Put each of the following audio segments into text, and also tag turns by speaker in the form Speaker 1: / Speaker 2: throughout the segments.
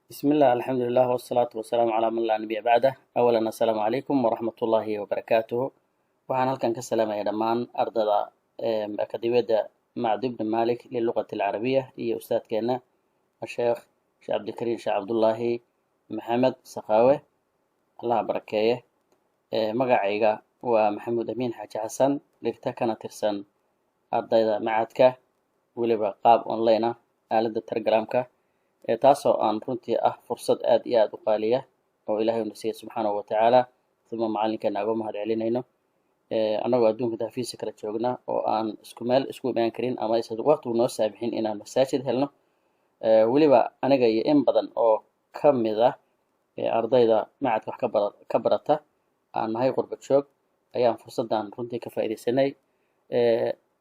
Speaker 1: بسم الله، الحمد لله، والصلاة والسلام على من لا نبي بعده. أولا، السلام عليكم ورحمة الله وبركاته. Waxaan halkan ka salaamaya dhammaan ardada akademiyadda Macd Ibn Malik للغة العربية iyo ustaadkeena Sheekh Sheekh Cabdikariin Sheekh Cabdullaahi Maxamed Sakaawe, Allah barakeeye. Magacayga waa Maxamuud Amiin Xaaji Xasan, dhigta kana tirsan ardayda macadka, weliba qaab online ah, aaladda Telegramka, taasoo aan runtii ah fursad aad iyo aad u qaaliya oo Ilahay una siiyey subxaanahu watacaala, uma macalinkeena uga mahad celinayno. Annagoo adduunka daafiisa kala joogna oo aan isku meel isku imaan karin ama aysan waqtigu noo saamixin inaan masaajid helno, weliba aniga iyo in badan oo ka mid ah ardayda macadka wax ka barata aan nahay qurba joog, ayaan fursaddan runtii ka faa'iidaysanay.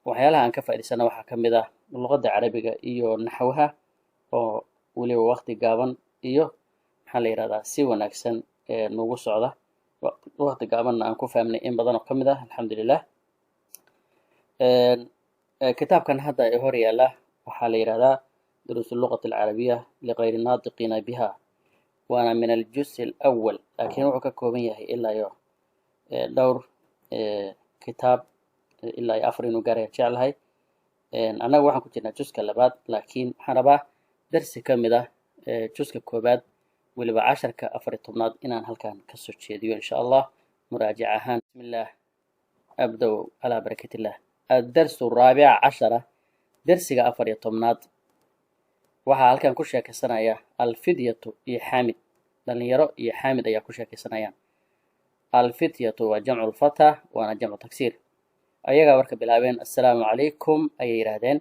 Speaker 1: Waxyaalaha aan ka faa'idaysana waxaa ka mid ah luqadda Carabiga iyo naxwaha, oo weliba waqti gaaban iyo, maxaa la yihahdaa, si wanaagsan nagu socda, waqti gaabanna aan ku fahmnay in badan oo ka mid ah, alxamdulilah. Kitaabkan hadda ee hor yaalla waxaa la yihahdaa دروس اللغة العربية لغير الناطقين بها، waana من الجزء الأول, laakiin wuxuu ka kooban yahay ilaa iyo dhowr kitaab, ilaa iyo afar inuu gaaraya jeclahay. Annaga waxaan ku jirnaa juska labaad, laakiin waxaan rabaa darsi ka mid ah juska koobaad, weliba casharka 14aad, inaan halkan kasoo jeediyo insha Allah, muraajac ahaan. بسم الله، أبدأ على بركة الله. الدرس الرابع عشرة, dersiga 14aad. Waxaa halkan ku sheekaysanaya الفتية iyo Xaamid. Dhalinyaro iyo Xaamid ayaa ku sheekaysanayaan. الفتية waa جمع الفتى, waana جمع تكسير. Ayagaa warka bilaabeen. "السلام عليكم" ayay yidhaahdeen.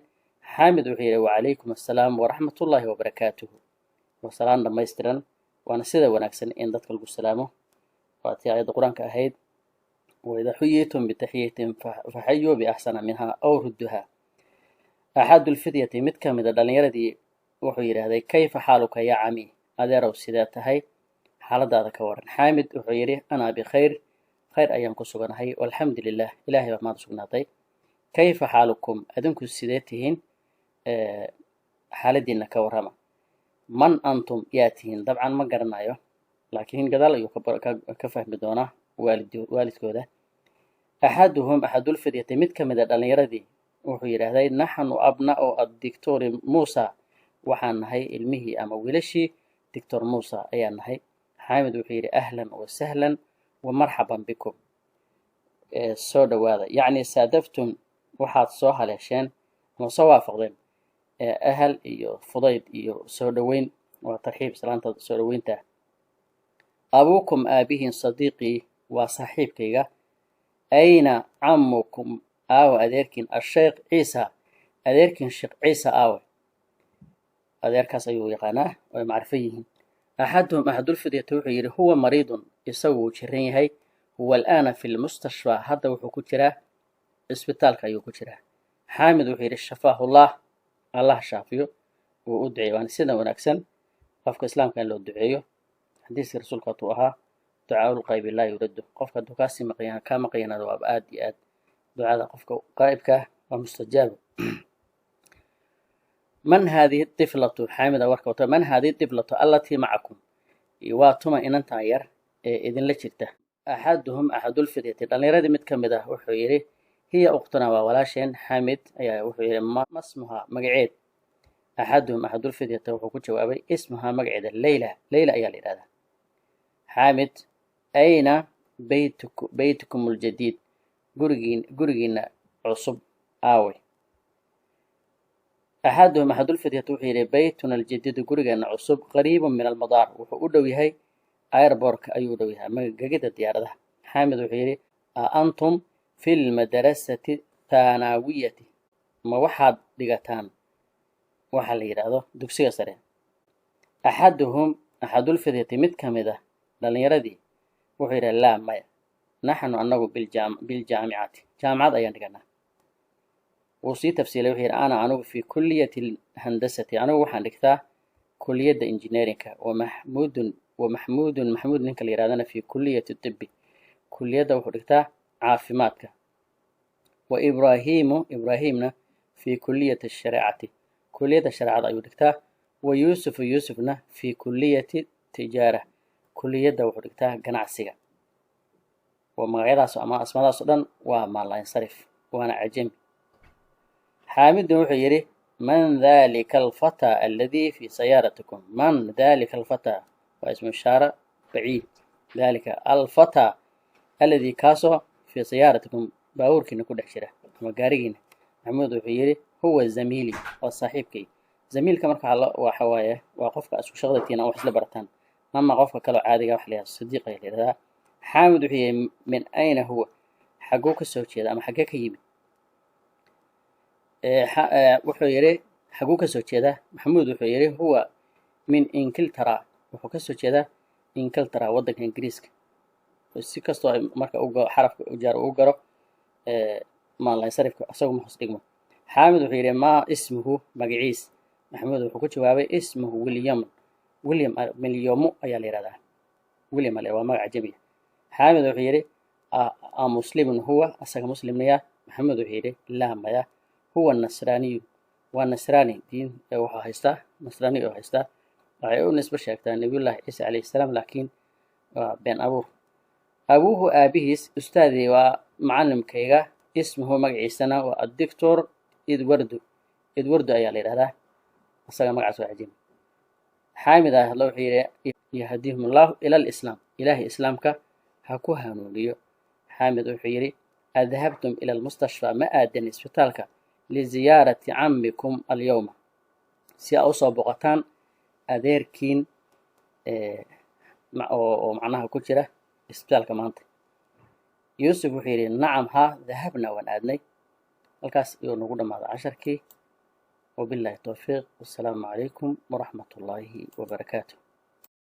Speaker 1: Xaamid wuxuu yidhi: "وعليكم السلام ورحمة الله وبركاته." Waa salaan dhammaystiran, waana sida wanaagsan in dadka lagu salaamo. Waa tii aayadda Qur-aanka ahayd: "وإذا حييتم بتحية فحيوا بأحسن منها أو ردوها." أحد الفتية, mid ka mida dhallinyaradii, wuxuu yidhaahday: "كيف حالك يا عمي?" Adeerow, sidee tahay? Xaaladaada ka waran? Xaamid wuxuu yidhi: "أنا بخير," khayr ayaan ku suganahay, والحمد لله, Ilahay baa maad sugnaatay. "كيف حالكم?" Adinku sidee tihiin? Xaaladiina ka warrama. "من أنتم?" Yaa tihiin? Dabcan ma garanayo, laakiin gadaal ayuu ka fahmi doonaa waalidkooda. أحدهم, أحد الفتية, mid ka mid a dhallinyaradii, wuxuu yidhaahday: "نحن أبناء الدكتور Muusa," waxaan nahay ilmihii ama wiilashii Doctor Muusa ayaan nahay. Xaamid wuxuu yidhi: "أهلا وسهلا ومرحبا بكم," soo dhowaada, yacni صادفتم, waxaad soo haleesheen ama soo waafaqdeen ahal iyo fudayd iyo soo dhoweyn. Waa tarxiib, salaanta soo dhoweynta. "أبوكم," aabihiin, "صديقي," waa saaxiibkayga. "أين عمكم?" Aawe adeerkiin? "الشيخ Ciisa," adeerkiin Sheekh Ciisa aawe? Adeerkaas ayuu yaqaanaa oo ay macrifo yihiin. أحدهم, أحد الفتية, wuxuu yidhi: "هو مريض," isagu wuu jiran yahay. "هو الآن في المستشفى," hadda wuxuu ku jiraa isbitaalka ayuu ku jiraa. Xaamid wuxuu yidhi: "شفاه الله," Allah shaafiyo. Wuu u duceeyey, waana sida wanaagsan qofka Islaamka in loo duceeyo. Xadiiskii Rasuulka hatuu ahaa: "دعاء الغائب لا يرد." Qofka hadduu kaasii maqan, kaa maqanyanaado, waaba aad iyo aad, ducada qofka qaa'ibka waa mustajaab. "من هذه الطفلة?" Xaamida warka wata. "من هذه الطفلة التي معكم?" Waa tuma inantan yar ee idinla jirta? أحدهم, أحد الفتية, dhallinyaradii mid ka mid ah, wuxuu yidhi: "هي أختنا," waa walaasheen. Xaamid ayaa wuxuu yidhi: "ما اسمها?" Magaceed? أحدهم, أحد الفتية, wuxuu ku jawaabay: "اسمها," magaceeda, "ليلى," Leyla ayaa la yidhahdaa. Xaamid: "أين بيتكم الجديد?" Gurigiina cusub aawey? أحدهم, أحد الفتية, wuxuu yidhi: "بيتنا الجديد," gurigeena cusub, "قريب من المطار," wuxuu u dhow yahay airportka ayuu u dhow yahay ama gegida diyaaradaha. Xaamid wuxuu yidhi: "أأنتم في المدرسة الثانوية?" Ma waxaad dhigataan waxa la yidhaahdo dugsiga sare? أحدهم, أحد الفتية, mid ka mid ah dhallinyaradii, wuxuu yidhi: "لا," maya, "نحن," anagu, "بالجامعة," jaamacad ayaan dhiganaa. Wuu sii tafsiilay, wuxuu yidhi: "أنا," anigu, "في كلية الهندسة," anigu waxaan dhigtaa kuliyadda engineeringka, "ومحمود," ومحمود, Maxmuud ninka la yidhahdana, "في كلية الطب," kuliyadda wuxuu dhigtaa caafimaadka, "وإبراهيم," Ibraahimna, "في كلية الشريعة," kuliyadda shareecada ayuu dhigtaa. Wa Yuusufu, Yuusufna, fi kuliyati tijaara, kuliyadda wuxuu dhigtaa ganacsiga. Waa magacyadaas ama asmaadaas o dhan waa maalansarif, waana cajami. Xaamidun wuxuu yidhi: man dalika alfataa aladi fi sayaaratikum? Man dalika alfataa waa ismu ishaara baciid. Dalika alfataa aladi, kaasoo, fi sayaaratikum, baabuurkiina ku dhex jira ama gaarigiina. Maxamuud wuxuu yidhi: huwa zamiili, waa saaxiibkay. Zamiilka marka waxa waaye waa qofka isku shaqadatiin ama wax isla barataan, ama qofka kaloo caadiga waxa la yihahda sadiiq ayaa la yihahdaa. Xaamid wuxuu yihi: min ayna huwa? Xaguu ka soo jeeda ama xaggee ka yimid? Wuxuu yidhi: xaguu ka soo jeedaa? Maxamuud wuxuu yidhi: huwa min Ingiltara, wuxuu ka soo jeedaa Ingiltara, waddanka Ingiriiska. Si kastoo ay marka xarafka ujaar uu garo maalansarifka, isagu ma hoos dhigmo. Xaamid wuxuu yidhi: maa ismuhu, magaciis? Maxamuud wuxuu ku jawaabay: ismuhu William. William, Milyomo ayaa la yihahdaa. William ale waa magac cajamiya. Xaamid wuxuu yidhi: a muslimun huwa? Asaga muslimnaya? Maxamuud wuxuu yidhi: laa, maya, huwa nasraaniyu, waa nasraani, diin wuxuu haystaa nasraani oo haystaa. Waxay u nisbo sheegtaa Nabiyullahi Ciise calayhi salaam, laakiin waa been abuur. Abuuhu, aabihiis, ustaadii, waa macalimkayga. Ismuhu, magaciisana, waa addictor Edwardo. Edwardo ayaa la yidhahdaa isaga, magacaas waa cajami. Xaamid ah hadla wuxuu yidhi: yahdihum allahu ila alislaam, ilaahay islaamka ha ku hanuuniyo. Xaamid wuxuu yidhi: adhabtum ila almustashfa, ma aadan isbitaalka, liziyaarati cammikum alyawma, si aa usoo boqotaan adeerkiin oo macnaha ku jira isbitaalka maanta? Yuusuf wuxuu yidhi: nacam, haa, dahabna, waan aadnay. Halkaas ayuu nagu dhammaaday casharkii. Wabillahi towfiiq, wassalaamu calaykum waraxmat ullaahi wabarakaatu.